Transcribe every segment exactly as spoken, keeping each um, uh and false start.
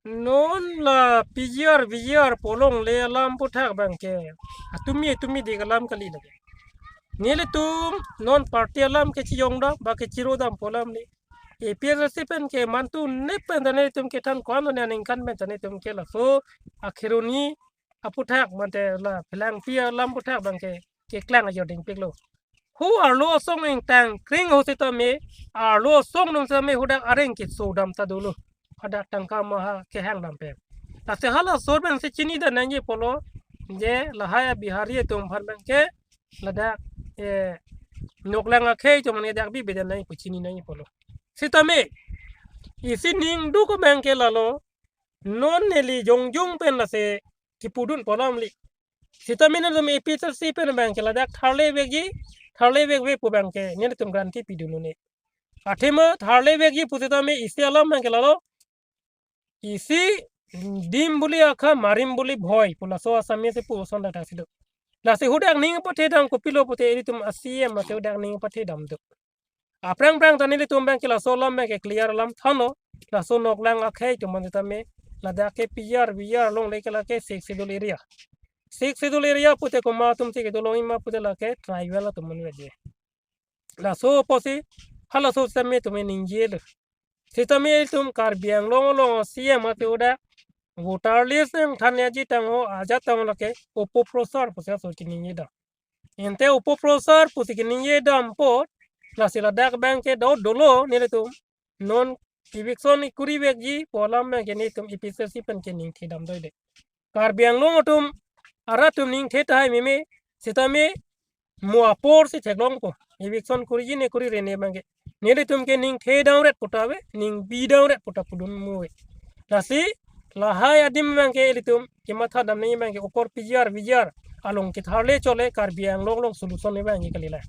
non la P G R, V G R pu longle alam aphuthak abangke atumi atumi dik alam kali lake. Nelitum non party alam kechijongdam ba kechirodam pu alam ni. A P H L C pen ke mantu ne pen ta nelitum kethan ko-an lo ne aningkan pen ta nelitum ke laso akhironi aphuthak mate la phelangpi alam aphuthak abangke keklang ajor dingpiklo. Hu arlo asong ingtang kring ho sitame, arlo asong nung sitame hadak areng kesodam ta dolo. Hadak tangka maha kehangdam pen. Lasi halaso pen si chini dan nangji pulo, je lahai a Bihari atum aphan abangke ladak, eh, noklang akhei atum mane dak bibe dan nangji pu chini nangji pulo. Sitame isi ning duk abangke lalo, non neli jongjong pen lasi kipudun pu alam li. Sitame nelitum A P H L C pen abangke ladak tharle vekji, tharle vekve pu abangke nelitum guarantee pidun un-e. Athema tharle vekji pu sitame isi alam abangke lalo, isi dim buli akha, marim buli bhoi pu laso Assamese pu ason dak si do. Lasi hadak ning pathedam kopilo pute ilitum a C M ate hadak ning pathedam do. Aphrang phrang ta nelitum abangke laso alam abangke clear alam thanlo. Laso noklang akhei atum mane tame ladak ke P G R, V G R longle ke lake Sixth Schedule area. Sixth Schedule area pute komat atum si kedo longji ma pute lake tribal atum mane je. Laso apotsi halaso sitame tame ningjelo. Sitame ilitum Karbi Anglong along C M ate hadak voter list nangthan yaji tangho ajat tangho lake opoprosar pusi laso keningjeda. Ante opoprosar pusi keningjeda apot, lasi ladak abangke do dolo nelitum non eviction kuri vekji pu alam abangke nelitum A P H L C pen ke ningthedam doide. Karbi Anglong atum arat atum ningthe tahai meme, sitame mo apor si theklongpo. Eviction kuriji ne kurire ne abangke. Nelitum ke ningthedam ret pu ta ave, ningbidam ret pu ta pudun muve. Lasi lahai adim abangke ilitum kemathadam nangji abangke okor P G R, V G R along ketharle chole, Karbi Anglong along solution abangke kali la.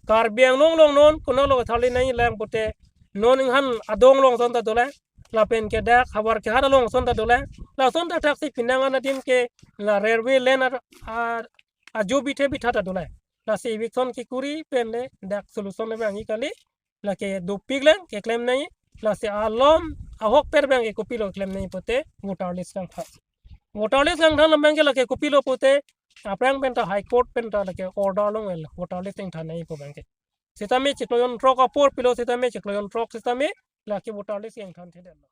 Karbi Anglong along non konat along ketharle nangji lang pute non inghan adong along ason ta dolang. Lapen ke dak havar kehat along ason ta dolang. Lason ta thaksi penang an adim ke la railway line ar, ar, ajo bithe bitha ta dolang. Lasi eviction kekuri pen le dak solution abangke kali. Lake dopik lang keklem nangji. Lasi alom ahokpet abangke kopilo klem nangji pute voter list kangthan. Voter list kangthan abangke lake kopilo pute aphrang pen ta High Court pen ta lake order longvel voter list ingthan nangji pu abangke. Sitame chiklo jonthrok apor pilo sitame chiklo jonthrok sitame lake voter list ingthan thedetlo.